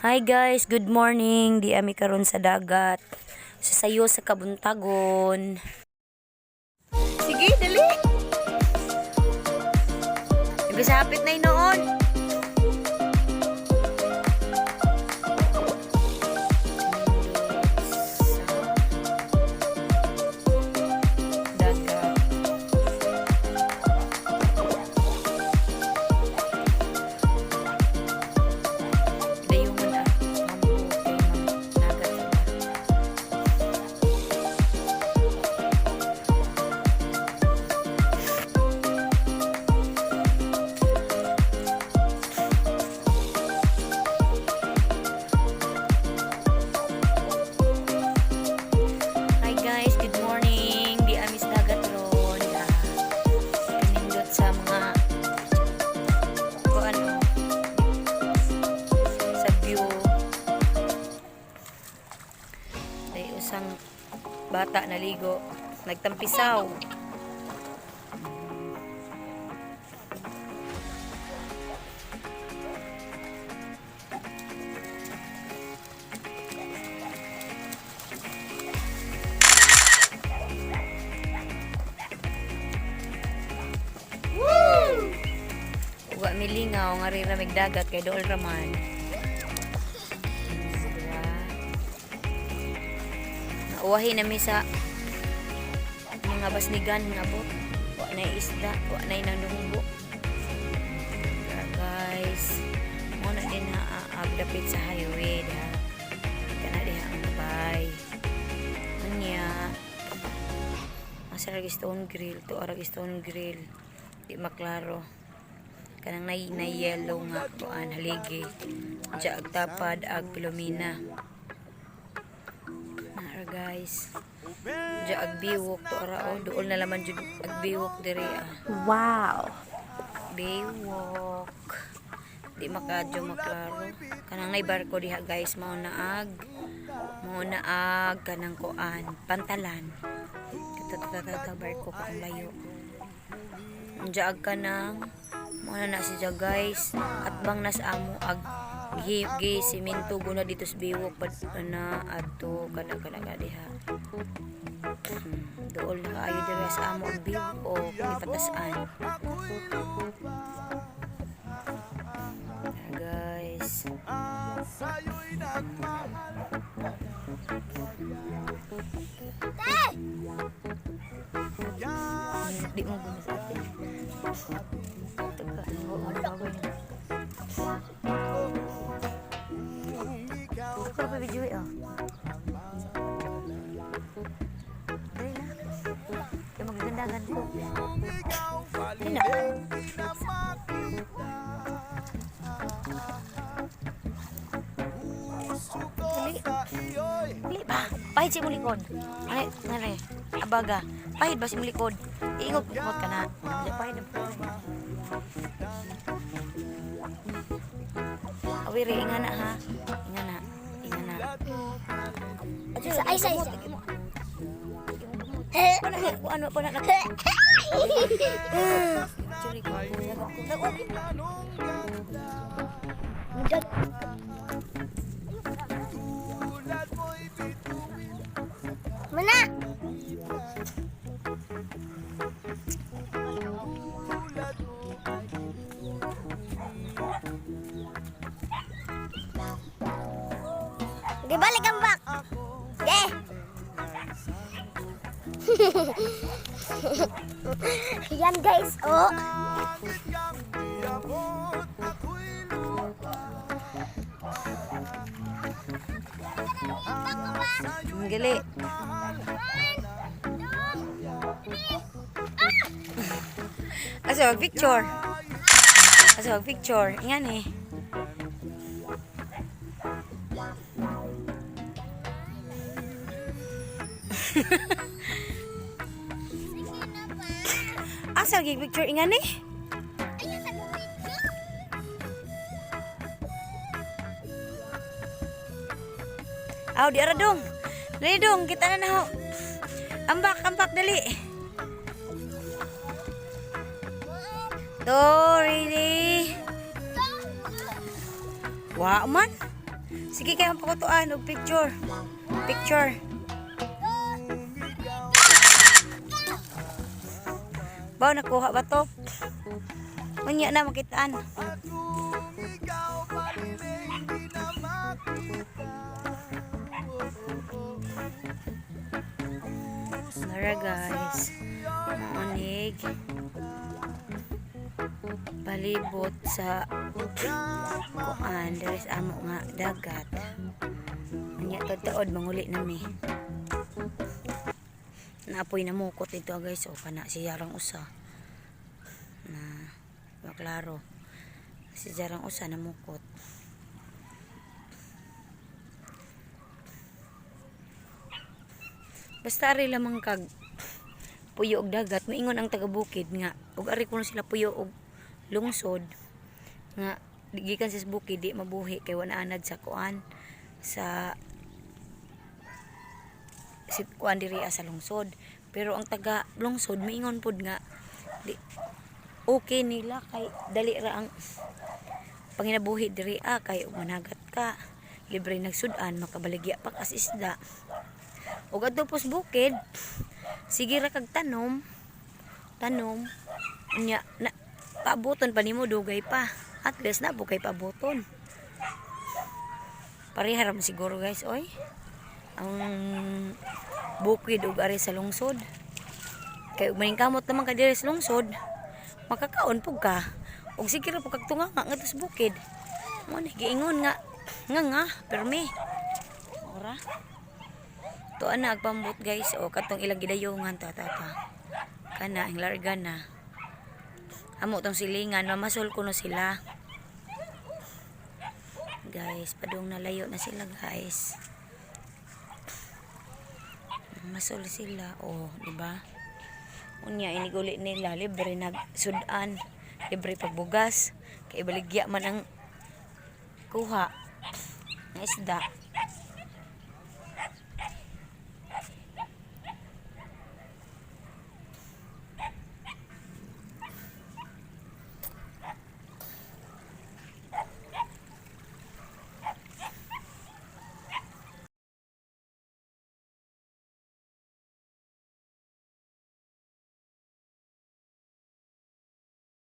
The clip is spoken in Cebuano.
Hi guys, good morning. Di ami karon sa dagat. Sa sayo sa kabuntagon. Sige, dali. Ibig sa hapit na inoon. Dagat. Dayungan ah. Mambo kay mang nagat sila. Hi guys, good morning. Di amis dagat ron. Ah, pinindot sa mga ko ano sa view. Day usang bata naligo, nagtampisaw. Wa milingaw nga rin ramig dagat kay dool raman. Diba? Nauwahi na mi sa mga basnigan nga abot. Wa na isda, wa na nanunggo. Kaya guys, mo na din ha agdapit sa highway diha. Kana diha ang bay. Anya, asa ra stone grill to ara stone grill. Di maklaro. Kanang nay na yellow nga kuan haligi. Diya ag tapad ag Pilomina. Nara guys. Diya ag biwok to ara oh, duol na laman jud ag biwok diri ah. Wow. Biwok. Di makadyo maklaro. Kanang nay barko diha guys mao na ag kanang kuan pantalan. Kato barko ka ang layo. Diya ag kanang mao na na siya guys. Atbang nas amo ag gi, gi simento guna dito sa biwok pad na adto kana kana ka diha. Dool na kaayo diri sa amo ang biwok o ipatasan. Tara, guys. Di mo guna sa atin. Teka, ano ano ba yun? Ako pa video eh, oh. Dali na. Kaya magagandagan ko. Dali na. Dali. Dali ba? Pahid sa imong likod. Ay, nare. Abaga. Pahid ba sa imong likod? Iingog kumot ka na. Dali, pahid na po. Awiri, inga na ha. Inga na. Inga na. Adyo, Ay, sa isa. Ano, ano pa na Sorry ko. Mana? Okay, balik ang back. Okay. Yan guys, oh. Ang gali. Asa wag picture. Asa wag picture. Ingan eh. Asa wag picture ingan eh. Aw, di ara dong. Dali dong, kita na naho. Ambak, ambak, dali. To, ready. Wa man. Sige kayo pakutuan og picture. Picture. Ba, nakuha ba to? Unya na makitaan. Nara guys, maanig palibot sa kuan diri sa amo nga dagat. Unya taod manguli nami. Naapoy na mukot dito guys, o kana si Yarang usa. Na wa klaro. Si Jarang usa na mukot. Basta ari lamang kag puyo og dagat, moingon ang taga bukid nga ug ari kuno sila puyo og lungsod nga gikan sa bukid di mabuhi kay wala anad sa kuan sa si kuan diri sa lungsod. Pero ang taga lungsod moingon pod nga di okay nila kay dali ra ang panginabuhi diri kay ug managat ka, libre nagsud-an, makabaligya pa kas isda. Ug adto pos bukid, sige ra kag tanom tanom, unya na paabuton pa nimo, dugay pa. At least na kay paabuton. Pareha ra man siguro guys, oy, ang bukid ug ari sa lungsod, kay ug maningkamot naman ka diri sa lungsod, makakaon pug ka ug sige ra pug kag tunganga ngadto sa bukid mo ni giingon nga nga nga permi ora to ana agpambot guys. O katong ilang gidayungan ta ta ta kana ang larga na amo tong silingan, mamasol kuno sila guys. Padung nalayo na sila guys, masol sila. Oh, di ba? Unya iniguli nila, libre nagsudan, libre pagbugas kay baligya man ang kuha ng isda.